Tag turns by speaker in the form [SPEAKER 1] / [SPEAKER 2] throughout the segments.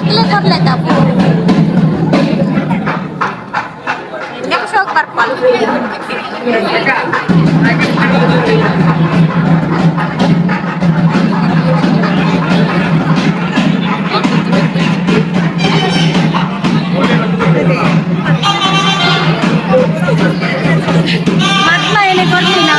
[SPEAKER 1] ನಿಕ್ಲೆ ಕೊರ್ಲೆ ತಪ್ಪು ಶೋಕ್ ಬರ್ಪಲ್. ಮದ್ಮ ಎಲೆ ಕೊಡ್ತೀನ.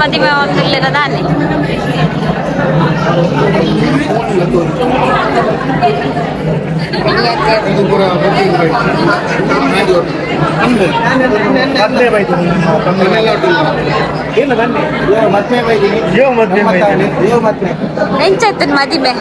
[SPEAKER 1] ಮದಿಮೆ ಒಂದಿಲ್ಲದ ದಾನೆ. ಎಂಚತ್ತನ್ ಮದಿಮೆ?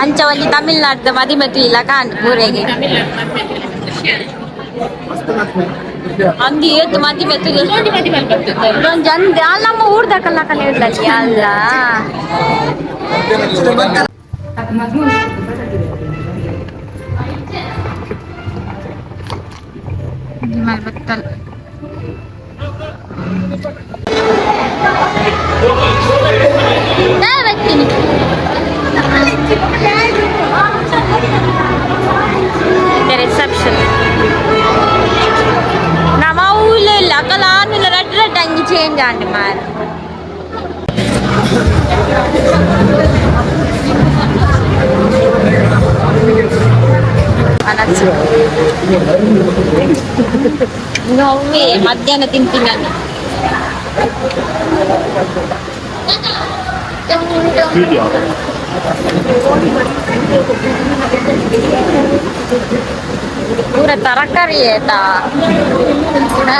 [SPEAKER 1] ಅಂಚ ಒಂಜಿ ತಮಿಳ್ನಾಡ್ದ ಮದಿಮೆ ತುಯಿಲ ಕಾಂಡ್ ಪೂರೆಗೆ. ಅಂದು ಏತ್ ಮದಿಮೆ ತುಯಿ ಒಂಜಿ ಅಂದ್ ಅಲ್ಲ ನಮ್ಮ ಊರ್ದಕಲ್ಲ ಕಲೆ ಇರ್ಲಲ್ಲಿ ಅಲ್ಲ. ಬತ್ತಲ್ ಬರ್ತೀನಿ. ರಿಸೆಪ್ಷನ್ ನಮ್ಮ ಊರಲ್ಲಿ ಅಕಲ ಆನಿಲ್ಲ ರೆಡ್ ರೆಡ್ ಅಂಗಿ ಚೇಂಜ್ ಆಂಡ್ ಮಾರ್. ಅನಸು ಒಮ್ಮೆ ಮಧ್ಯಾಹ್ನ ತಿಂತೀನಿ ನಾನು. ಪೂರ ತರಕಾರಿ ಆಯ್ತಾ? ಹ?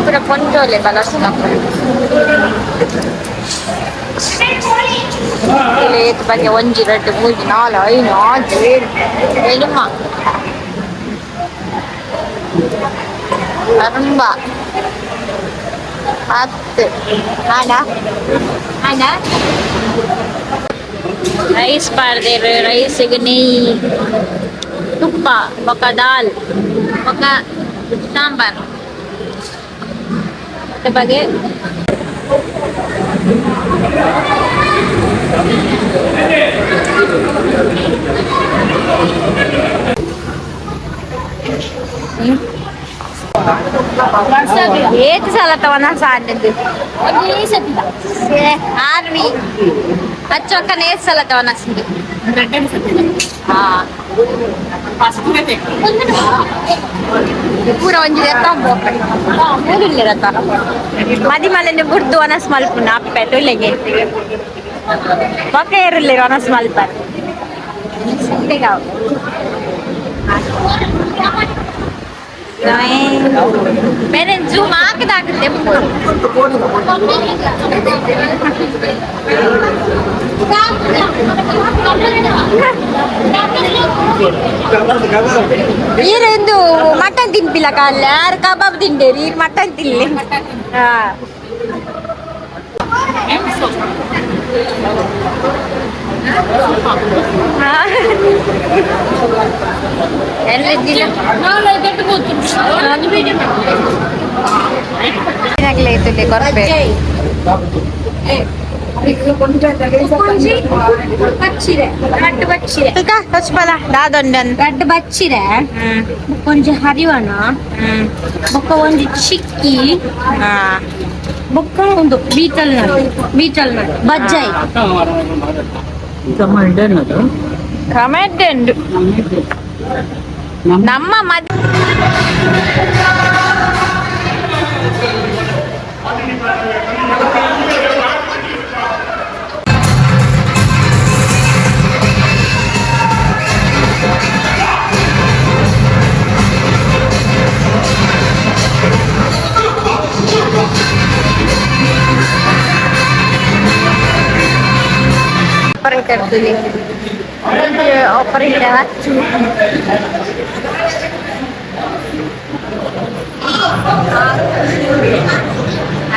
[SPEAKER 1] ಪೂರ ಪೊಂಜೋಲೆ ಬಲಸುನ. ಏತ್ ಬಗ್ಗೆ? ಒಂಜಿ, ರಡ್ಡ್, ಮೂಜಿ, ನಾಲ್, ಐನ್, ಆಜ್, ಏಳ್, ಎಣ್ಮ, ಅರಂಬ, 10 ಆಂಡ ಆಂಡ ರೈಸ್ ಪಾಡ್ದೇರು. ರೈಸ್ಗೆ ನೆಯ್ಯಿ, ತುಪ್ಪ, ಬೊಕ ದಾಲ್, ಬೊಕ ಸಾಂಬಾರ್ ಮತ್ತೆ ಬಗೆ. ಏತ್ ಸಲ ತವನ ಸಾಂಡದ್ದು ಆರ್ವಿ ಅಚ್ಚೊಕ್ಕನ? ಏತ್ ಸಲ ತವನ? ಹಾ, ಪೂರ ಒಂಜಿ ಮೂರುಲ್ಲಿರತ್ತ ಮದಿಮಲೆನೆ ಬುಡ್ದು ಒನಸ್ ಮಲ್ಪುನ ಅಪ್ಪೆ ತುಲೆಗೆ ಬೊಕ ಏರುಲ್ಲೆರ್ ಒನಸ್ ಮಲ್ಪರ್. ಬೇರೆ ಜೂಮ್ ಹಾಕದಾಗುತ್ತೆ. ಈರೆಂದು ಮಟನ್ ತಿನ್ಪಿಲ್ಲ ಕಾಲ. ಯಾರು ಕಬಾಬ್ ತಿಂಡೇರಿ? ಈಗ ಮಟನ್ ತಿನ್ಲಿ. ಹಾ ಕೊರಪೆ.
[SPEAKER 2] ರಡ್ಡ್ ಬಚ್ಚಿರೆ.
[SPEAKER 1] ತಚ್ಪಲ ದಾದೊಂಡನ್.
[SPEAKER 2] ರಡ್ಡ್ ಬಚ್ಚಿರೆ, ಬೊಕ್ಕ ಒಂಜಿ ಹರಿವಣ, ಬೊಕ್ಕ ಒಂಜಿ ಚಿಕ್ಕಿ, ಬೊಕ್ಕ ಒಂದು ಬೀಟಲ್ ನಟ್, ಬೀಟಲ್ ನಟ್ ಬಜ್ಜಾಯಿ.
[SPEAKER 1] ಕಮೆಡ್ ನಮ್ಮ ಮದ್ ಆಪರೇಟರ್ ಆಪರೇಟರ್ ಅಚ್ಚು.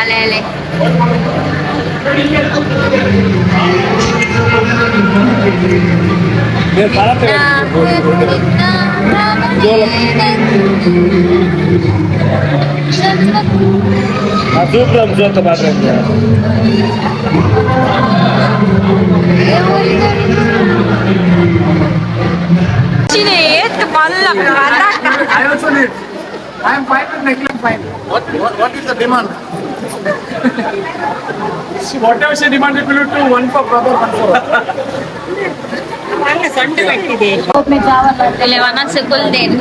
[SPEAKER 1] ಅಲೆ ಅಲೆ. ಏತ್ ಮಲ್ಲ.
[SPEAKER 3] I also need. I am fine with necklace, fine.
[SPEAKER 4] What is the demand?
[SPEAKER 3] Whatever she demanded, we will do one for brother, one for her.
[SPEAKER 1] ವನಸ್ ಕುಲ್ದೇನ್.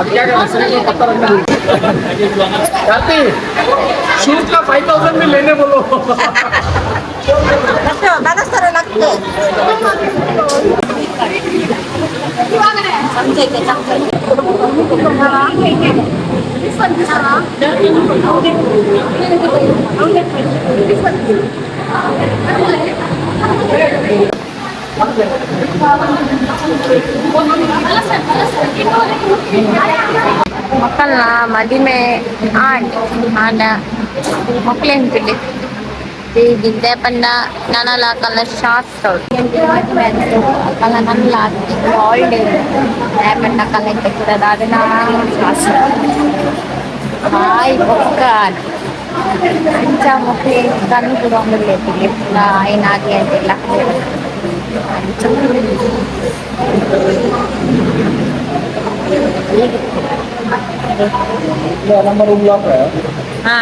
[SPEAKER 3] अब क्या करना है? सिर्फ पत्ता रखना है। कार्ती, शूज का 5000 में लेने बोलो।
[SPEAKER 1] ಮಕ್ಕಳನ್ನ ಮದಿಮೆ ಆಂಡ್ ಆಂಡ ಮಕ್ಕಳು ಗಿದ್ದೆ ಪಂಡ ನನಲ ಕಲ್ಲ ಶಾಸ್ತ್ರ ಕಲ್ಲ ನಲ್ಲ ಹಾಲಿಡೇ ಪಂಡ ಕಲ್ಲ ಇತ್ತ ಅದನ್ನ ಶಾಸ್ತ್ರ ಹಾಯ್ ಬೊಕ್ಕ ಅಂಚ ಮೊಕ್ಲೆ ಕಣ್ಣು ಕೂಡ ಏನಾಗಿ ಅಂತಿಲ್ಲ ಅಂಚ.
[SPEAKER 3] नंबर रूम लॉक है।
[SPEAKER 1] ಹಾ.